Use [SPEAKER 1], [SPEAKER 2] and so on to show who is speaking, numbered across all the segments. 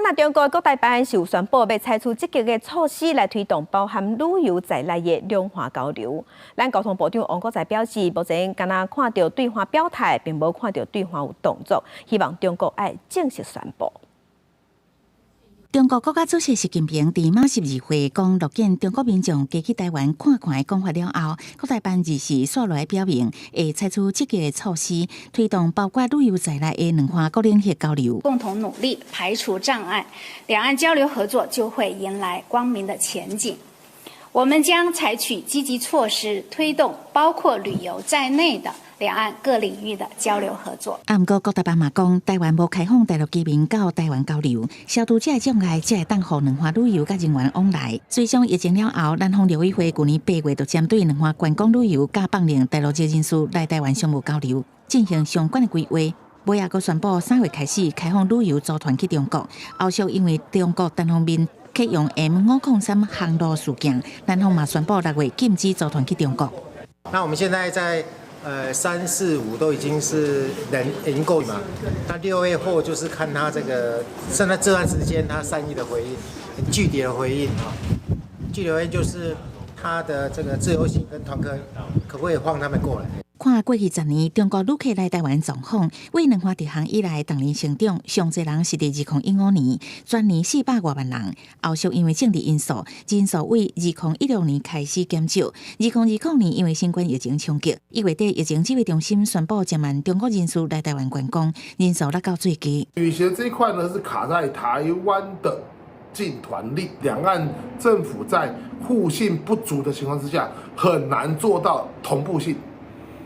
[SPEAKER 1] 若中國國台辦是有宣布，欲採取積極的措施來推動包含旅遊在內的兩岸交流。咱交通部長王國材表示，目前敢若看著對岸表態，並無看著對岸有動作，希望中國愛正式宣布。
[SPEAKER 2] 中國國家主席習近平佇馬12歲講樂見中國民眾加去台灣看看的講法了後，國台辦二時煞落來表明，會採取積極的措施，推動包括旅遊在內的兩岸各領域交流。
[SPEAKER 3] 共同努力排除障礙，兩岸交流合作就會迎來光明的前景。我們將採取積極措施，推動包括旅遊在內的兩岸各領域的交流合作。
[SPEAKER 2] 啊，毋過國台辦嘛講，台灣無開放大陸居民到台灣交流，消除這个障礙，才會當予兩岸旅遊佮人員往來。隨上疫情了後，南方陸委會舊年8月就針對兩岸觀光旅遊佮放任大陸籍人士來台灣商務交流，進行相關的規劃。尾仔閣宣布3月開始開放旅遊組團去中國，後續因為中國單方面啟用 M503航路事件，南方嘛宣布6月禁止組團去中國。
[SPEAKER 4] 那我們現在在三四五都已經是人已經夠嘛，那6月後就是看他這個，現在這段時間他善意的回應，具體的回應啊，具體回應就是他的這個自由行跟團客可不可以放他們過來？
[SPEAKER 2] 看過去10年，中國旅客來台灣狀況，對兩岸直航以來，逐年成長，上濟人是佇2015年，全年400外萬人。後續因為政治因素，人數對2016年開始減少。2020年因為新冠疫情衝擊，1月底疫情指揮中心宣布，減萬中國人士來台灣觀光，人數落到最低。
[SPEAKER 5] 旅行這一塊呢，是卡在台灣的禁團令，兩岸政府在互信不足的情況之下，很難做到同步性。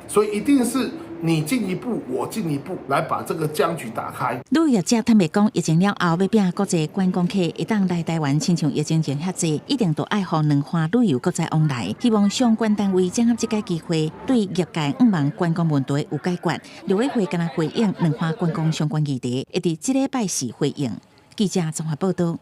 [SPEAKER 5] 所以一定是你進一步，我進一步，來把這個僵局打開。
[SPEAKER 2] 旅遊業者坦白講，疫情了後欲拼國際觀光客會當來台灣，親像疫情前遐濟，一定都愛予兩岸旅遊閣再往來。希望相關單位掌握這個機會，對業界向望觀光問題有解決。陸委會敢若回應兩岸觀光相關議題，會佇這禮拜四回應。記者綜合報道。